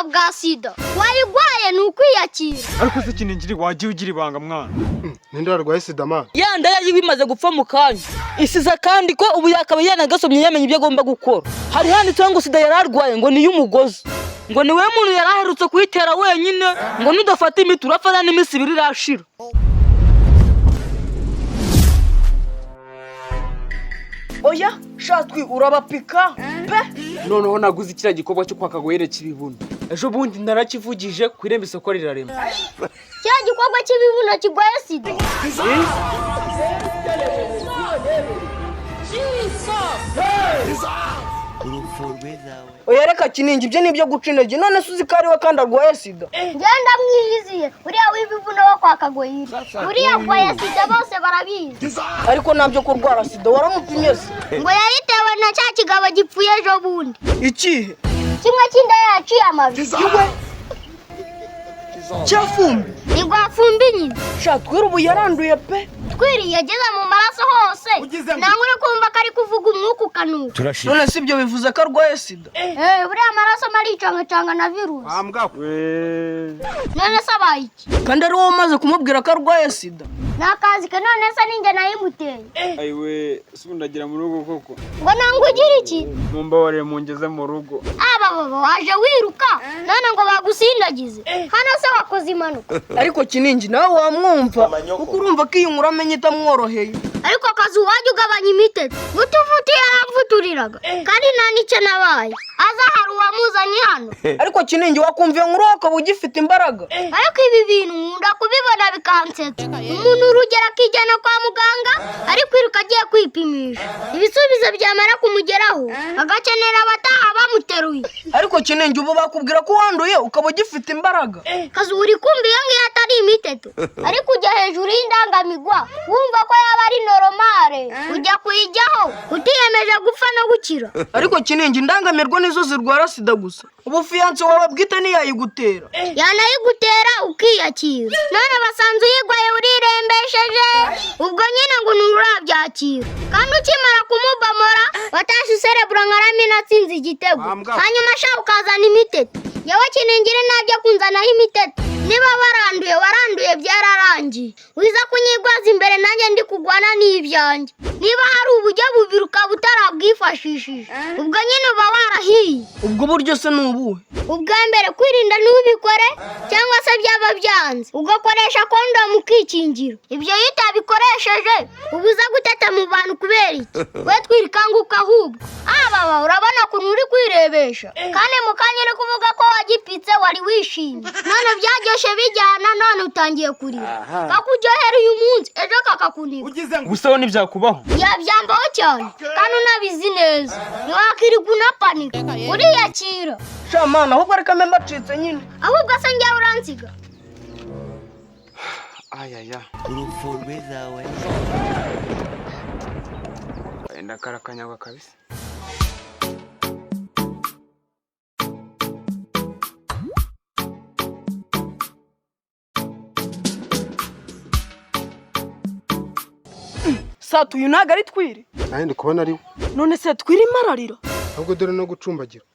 bwa sida. Wayigwaye ni ukwiyakira. Ariko se Kiningiri, wagiye ugira ibanga mwana? Ninde warwaye sida, man? Ya nda yiwe imaze gupfa mu kanya, isize akandi ko ubu yakaba yanagasomye, yamenye ibyo agomba gukora. Hari handitseho ngo sida yari arwaye ngo ni iy'umugozi, ngo ni we muntu yari aherutse kuyitera wenyine, ngo nudafata imiti urapfa nta n'iminsi 2 irashira. Oya shatwi, urabapika pe. Noneho naguze kiriya gikorwa cyo kwaka Kagoyire cy'ibibuno, ejo bundi narakivugije ku irembo, isoko rirarema. Kiriya gikorwa cy'ibibuno kirwaye sida? Oya reka Kiningi, ibyo ni ibyo guca intege. None se uzi ko ari we kandi arwaye sida? Ngenda mwiyiziye, uriya w'ibibuno wo kwa Kagoyire, uriya arwaye sida, bose barabizi. Ariko ntabyo kurwara sida, waramupimye se? Ngo yayitewe na cya kigabo gipfuye ejo bundi. Ikihe? Kimwe cy'inda yaciye amabi. Iwe cyafumbi? Ni rwafumbi nyine. Shatwira ubu yaranduye pe. Twiri yageze mu maraso hose, nangwa uri kumva ko ari kuvuga umwuka ukanuka. None se ibyo bivuze ko arwaye sida? Eh, buriya amaraso maricangacanga na virusi. None se abaye iki? Kandi ari wowe umaze kumubwira ko arwaye sida. Ni akazi ke, none se ninjye nayimuteye? Ayiwe, se ubu ndagira mu rugo koko? Ngo nangwa ugire iki? Mumbabarire mungeze mu rugo. Aba baba waje wiruka none ngo bagusindagize hano, se wakoze impanuka? Ariko Kiningi, nawe wamwumva, kuko urumva ko iyi nkuru amenye itamworoheye. Ariko kazi, wajya ugabanya imiteto. Butuvutu yaramvuturiraga kandi nta n'icyo nabaye, aza hari uwamuzanye hano. Ariko Kiningi, wakumva iyo nkuru ukaba ugifite imbaraga. Ariko ibi bintu nkunda kubibona bikansetsa. Umuntu urugero akijyana kwa muganga ari kwiruka agiye kwipimisha, ibisubizo byamara kumugeraho agakenera abataha bamuteruye. Ariko Kiningi, ubu bakubwira ko wanduye ukaba ugifite imbaraga. Kazi, uri kumva iyo ngiyo atari imiteto? Ariko ujya hejuru y'indangamirwa wumva ko yaba ari normal, ujya kuyijyaho utiyemeje gupfa no gukira. Ariko Kiningi, indangamirwa nizo zirwara sida gusa? Ubu fiancé wawe bwite ntiyayigutera? Yanayigutera ukiyakira. None basanze uyigwaye urirembesheje, ubwo nyine ngo nturabyakira, kandi ukimara kumubomora watashye userebura nka Ramina atsinze igitego. Hanyuma sha ukazana imiteto. Yewe Kiningiri, ntabyo kunzanaho imiteto. Niba waranduye, waranduye, byararangiye. Wiza kunyigwaza imbere nanjye ndi kugwana n'ibyanjye. Niba hari uburyo bubiri ukaba utarabwifashishije, ubwo nyine uba warahiye. Ubwo buryo se ni ubuhe? Ubwa mbere, kwirinda ntubikore, cyangwa se byaba byanze ugakoresha kondomu ukikingira. Ibyo iyo utabikoresheje uba uza guteta mu bantu kubera iki? We twirikanguka ahubwo. Ababa urabona ukuntu uri kwirebesha, kandi mu kanya uri kuvuga ko wagipitse wari wishimye, none byaryoshye bijyana, none utangiye kurira. Kakuryohera uyu munsi, ejo kakakuniga. Gusa wowe ntibyakubaho? Yabyambaho cyane, kandi unabizi neza ntiwakirirwa unapanika, uriyakira. Shamana, ahubwo reka mbe mbacitse nyine. Ahubwo se njyawe uransiga? Ayaya, ndakarakanyagwa kabisa. Satu, uyu ntabwo ari Twiri? Nanjye ndi kubona ari we. None se Twiri imararira? Ahubwo dore no gucumbagira.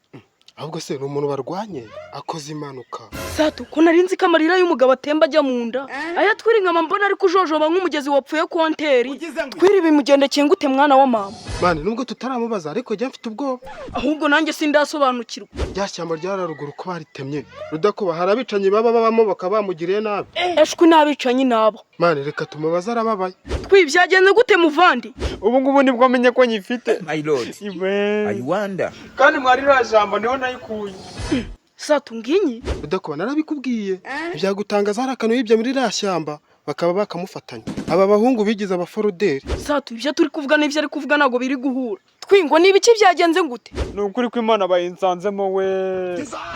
Ahubwo se ni umuntu barwanye akoze impanuka? Satu, ko nari nzi ko amarira y'umugabo atemba ajya mu nda, aya Twiri nkaba mbona ari kujojoba nk'umugezi wapfuye konteri. Twiri bimugendekeye ngute, mwana wa mama? Man, nubwo tutaramubaza, ariko njye mfite ubwoba. Ahubwo nanjye sindasobanukirwa. Rya shyamba rya ruguru ko baritemye, Rudakuba, hari abicanyi baba babamo bakaba bamugiriye nabi. Eshwi, n'abicanyi nabo. Man, reka tumubaze, arababaye. Twi, byagenze gute muvandi? Ubu ngubu nibwo menye ko nyifite. My lord, Iwe. I wonder. Kandi mwari ririya jambo niho nayikuye. Satu, nginyi. Rudakuba, narabikubwiye, ntibyagutangaza hari akantu yibye muri ririya shyamba bakaba bakamufatanya aba bahungu bigize abaforoderi. Satu, ibyo turi kuvuga n'ibyo ari kuvuga ntabwo biri guhura. Twingo ni ibiki? Byagenze gute? Ni ukuri ko Imana bayinsanzemo we.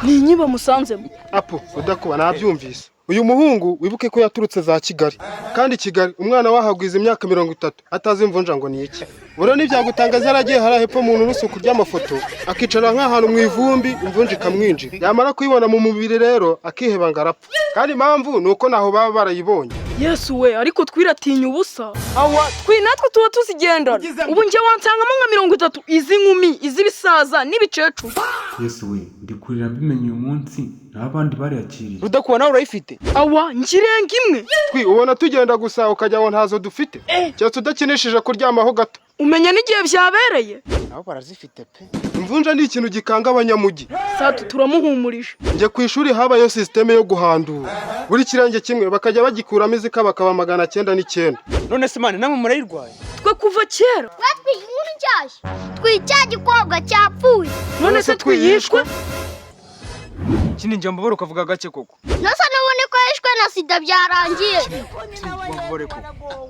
Ni inyi bamusanzemo? Apo Rudakuba, nabyumvise. Uyu muhungu wibuke ko yaturutse za Kigali, kandi Kigali umwana wahagwiza imyaka 30 atazi imvunja ngo ni iki. Buriya ntibyagutangaza yaragiye hariya hepfo mu nturusu ry'amafoto, akicara nk'ahantu mu ivumbi, imvunja ikamwinjira, yamara kuyibona mu mubiri rero akiheba ngo arapfa. Kandi impamvu ni uko ntaho baba barayibonye. Yesu we, ariko twiratinya ubusa. Awa twi, natwe tuba tuzigendana. Ubu njye wansangamo nka 30, iz'inkumi, iz'ibisaza n'ibicecuru. Yesu we, Ndi kurira mbimenye uyu munsi, naho abandi bariyakiriye. Rudakuba, nawe urayifite? Awa, ngirenga imwe. Twi, ubona tugenda gusa ukajya ngo ntazo dufite, keretse udakinishije kuryamaho gato. Umenya n'igihe byabereye. Nabo barazifite pe. Imvunja ni ikintu gikanga abanyamujyi. Satu turamuhumurije. Njye ku ishuri habayeho système yo guhandura buri kirenge kimwe, bakajya bagikuramo izika bakaba 909. None se man, namwe murayirwaye? Twe kuva kera. We twi, inkuru nshyashya twi, cya gikobwa cyapfuye. None se twiyishwe? Kini njye mbabare ukavuga gake koko. Nasa n'ubundi ko yishwe na sida byarangiye. Mbabare koko.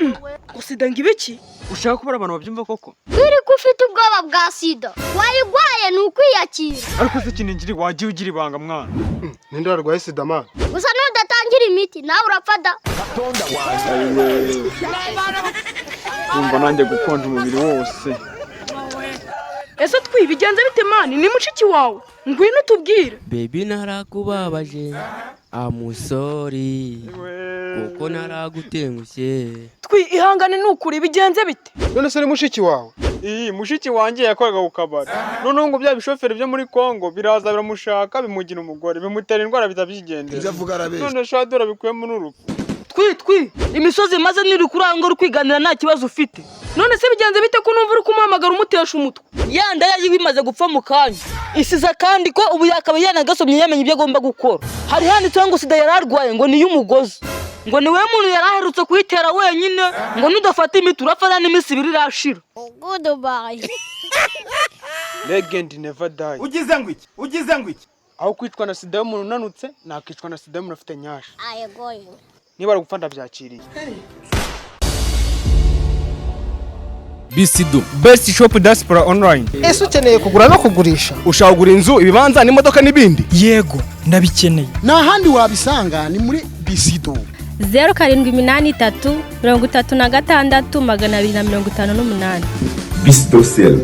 Ngo sida ngo ibiki? Ushaka kubara abantu babyumva koko? Twiri ko ufite ubwoba bwa sida, wayigwaye ni ukwiyakira. Ariko se kiningiri, wagiye ugira ibanga mwana? Ninde warwaye sida man? Gusa nudatangira imiti nawe urapfa da. Ndumva nanjye gukonja umubiri wose. Ese twi, bigenze bite man? Ni mushiki wawe, ngwino utubwire. Baby, narakubabaje, I'm sorry, kuko naragutengushye. Twi, ihangane, ni ukuri, bigenze bite? None se ni mushiki wawe? Iyi mushiki wanjye yakoraga ku kabari, noneho ngo bya bishoferi byo muri Kongo biraza biramushaka, bimugira umugore, bimutera indwara, bitabyigendera. Ibyo avuga arabeshya. None shadura bikuyemo n'urupfu. Twi, twi, imisozi maze niri kuranga uri kwiganira, nta kibazo ufite. None se bigenze bite ko numva uri kumuhamagara umutesha umutwe? Ya ndaya yiwe imaze gupfa mu kanya, isize akandi ko ubu yakaba yanagasomye yamenye ibyo agomba gukora. Hari handitseho ngo sida yari arwaye ngo ni iy'umugozi, ngo ni we muntu yari aherutse kuyitera wenyine, ngo nudafata imiti urapfa nta n'iminsi 2 irashira. Goodbye. Legend never die. Ugize ngo iki? Ugize ngo iki? Aho kwicwa na sida y'umuntu unanutse, nakicwa na sida y'umuntu ufite nyasha. I going. Niba ari gupfa ndabyakiriye. Bisidu. Best Shop Diaspora Online. Ese ukeneye kugura no kugurisha? Ushaka kugura inzu, ibibanza n'imodoka n'ibindi? Yego, ndabikeneye. Nta handi wabisanga, ni muri Bisido. 0783 36 258. Bisido sel.